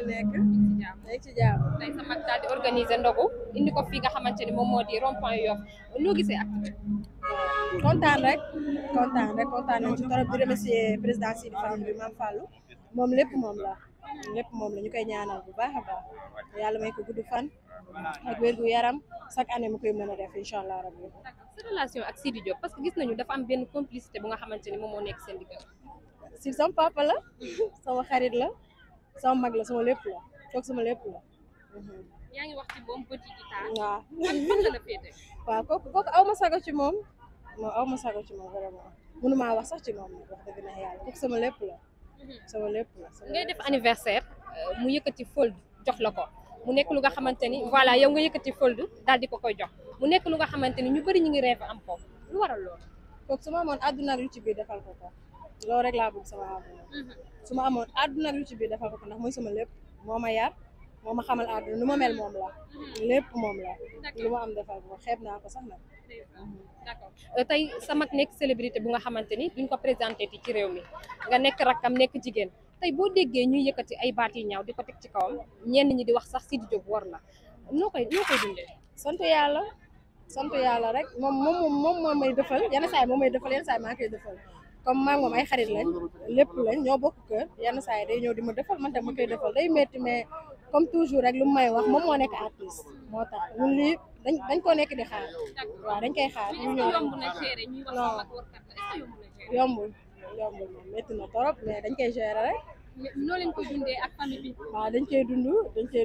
ngeen nekk ci ci jàmm tey sa mag daal di organiser ndogu indi ko fi nga xamante ni moom moo di rond-point Yoff noo gisee acte bi kontaan rek kontaan nañ ci torop di remercier président Sidi Fall bi Mame Fallou moom lépp moom la ñu koy ñaanal bu baax a baax yàlla may ko gudd fan ak wér gu yaram chaque année mu koy mën a def incha allah rabbi sa relation ak Sidi Diop parce que gis nañu dafa am benn complicité bu nga xamante ni moom moo nekk seen diggante si sama papa la sama xarit la sama mag la sama lépp la toog sama lépp la yaa ngi wax ci moom petit guitare waaw fan la la féete waaw kooku aw ma sago ci moom aw ma sago ci moom vraiment mënumaa wax sax ci moom nag wax dëgg na yàlla kooku sama lépp la sama lépp la ngay def anniversaire mu yëkkati fold jox la ko mu nekk lu nga xamante ni voilà yow nga yëkkati fold daal di ko koy jox mu nekk lu nga xamante ni ñu bëri ñu ngi rêve am ko lu waral loolu kooku su ma amoon àdduna ak lu ci biir defal ko ko loolu rek laa bëgg sama àdduna su ma amoon àdduna ak lu ci biir defal ko ko ndax mooy sama lépp moo ma yar moo ma xamal àdduna nu ma mel moom la lépp moom la lu ma am defal ko xeeb naa ko sax nag d'accord tey sa mag nekk célébrité bu nga xamante ni duñ ko présenté ti ci réew mi nga nekk rakkam nekk jigéen tey boo déggee ñuy yëkkati ay baat yi ñaaw di ko teg ci kawam ñenn ñi di wax sax Sidi Diop war la noo koy dundee sant yàlla rek moom may defal yenn saa yi moom may defal yenn saa yi maa koy defal comme maa moom ay xarit lañ lépp lañ ñoo bokk kër yenn saa yi day ñëw di ma defal man tam ma koy defal day métti mais comme toujours rek lu mu may wax moom moo nekk artiste moo tax ñun lii dañ koo nekk di xaar waaw dañ koy xaar ñu ñëw yomb na gérer ñuy wax sa mag warkat la est-ce que yomb na gérer yombul moom métti na torop mais dañ koy gérer rek noo leen koy dundee ak famille bi waaw dañ koy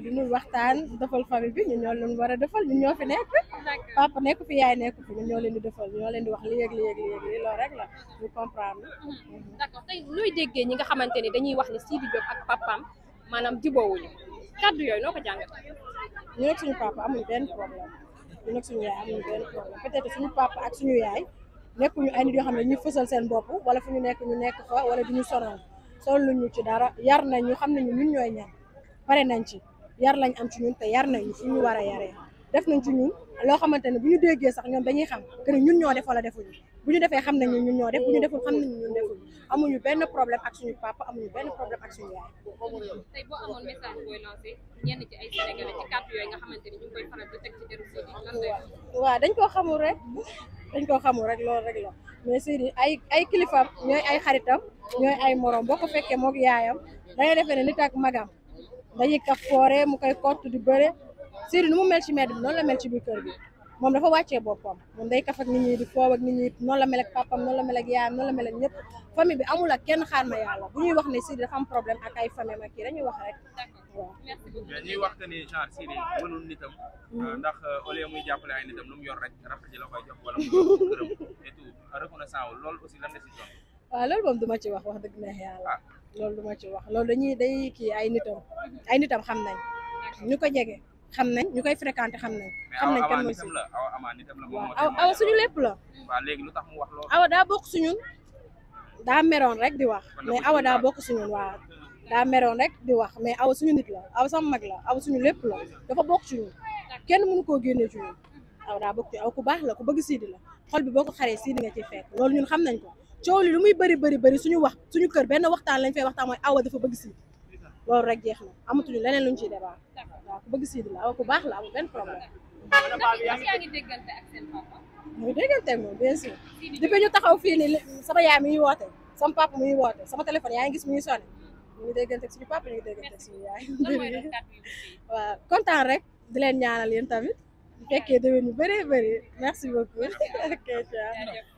dund waxtaan defal famille bi ñun ñoo leen war a defal ñun ñoo fi nekk papa nekk fi yaay nekk fi ñun ñoo leen di defal ñoo leen di wax lii loolu rek la ñu comprendre d'accord tey looy déggee ñi nga xamante ni dañuy wax ni Sidi Diop ak papaam maanaam jiboowuñu kàddu yooyu noo ko jàngat ñu nekk suñu papa amuñu benn problème ñu nekk suñu yaay amuñu benn problème peut-être suñu papa ak suñu yaay nekkuñu ay nit yoo xam ne ñu fësal seen bopp wala fu ñu nekk fa wala duñu sonal luñu ci dara yar nañ ñu xam nañu ñun ñooy ñan pare nañ ci yar lañ am ci ñun te yar nañ ñu fu ñu war a yaree def nañ ci ñun loo xamante ne bu ñu déggee sax ñoom dañuy xam que ñun ñoo def wala defuñu bu ñu defee xam nañu ñun ñoo def bu ñu deful xam nañu ñun defuñu amuñu benn problème ak suñu papa amuñu benn problème ak suñu yaay. tey boo amoon message booy lancé ñenn ci ay sénégalais ci kàddu yooyu nga xamante ni ñu ngi koy faral di teg ci deru Sidi lan lay wax. waaw dañ koo xamul rek loolu rek la mais Sidi ay kilifaam ñooy ay xaritam ñooy ay morom boo ko fekkee moog yaayam dangay defee ne nit ak magam dañuy kaf foore mu koy kott di bëre Sidi nu mu mel ci mbedd bi noonu la mel ci biir kër gi moom dafa wàccee boppam moom day kaf ak nit ñi di foow ak nit ñi noonu la mel ak papam noonu la mel ak yaayam noonu la mel ak ñëpp famille bi amul ak kenn xaar ma yàlla bu ñuy wax ne Sidi dafa am problème ak ay famille ak kii dañuy wax rek waaw ñuy wax que ni genre Sidi mënul nitam ndax au lieu muy jàppale ay nitam lu mu yor rek rakk ji la koy jox wala mu jox këram et tout reconnaissant wu loolu aussi lan la si doon waaw loolu moom duma ci wax dëgg neex yàlla loolu duma ci wax loolu day kii ay nitam xam nañ ñu ko jege xam nañ ñu koy fréquenté xam nañ kan mooy si waaw awa suñu lépp la waaw léegi lu tax mu wax loolu awa daa bokk suñun daa meroon rek di wax mais awa daa bokk suñun waaw daa meroon rek di wax mais awa suñu nit la awa sama mag la awa suñu lépp la dafa bokk ci ñun kenn mënu koo génnee ci ñun awa daa bokk ci awa ku baax la ku bëgg Sidi la xol bi boo ko xaree Sidi nga ci fekk loolu ñun xam nañ ko coow li lu muy bëri suñu kër benn waxtaan lañ fay waxtaan mooy awa dafa bëgg Sidi loolu rek jeex na amatuñu leneen luñ ciy débat waaw ku bëgg Sidi la awa ku baax la amul benn problème yaa ngi déggante ak seen papa mu ngi déggante ak moom bien sûr depuis ñu taxaw fii ni sama yaay mi ngi woote sama papa mu ngi woote sama téléphone yaa ngi gis mu ngi sonné ñu ngi déggante ak suñu papa ñu ngi déggante ak suñu yaay waaw kontaan rek di leen ñaanal yéen tamit bu fekkee déwén yu bëree bëri merci beaucoup ok ciao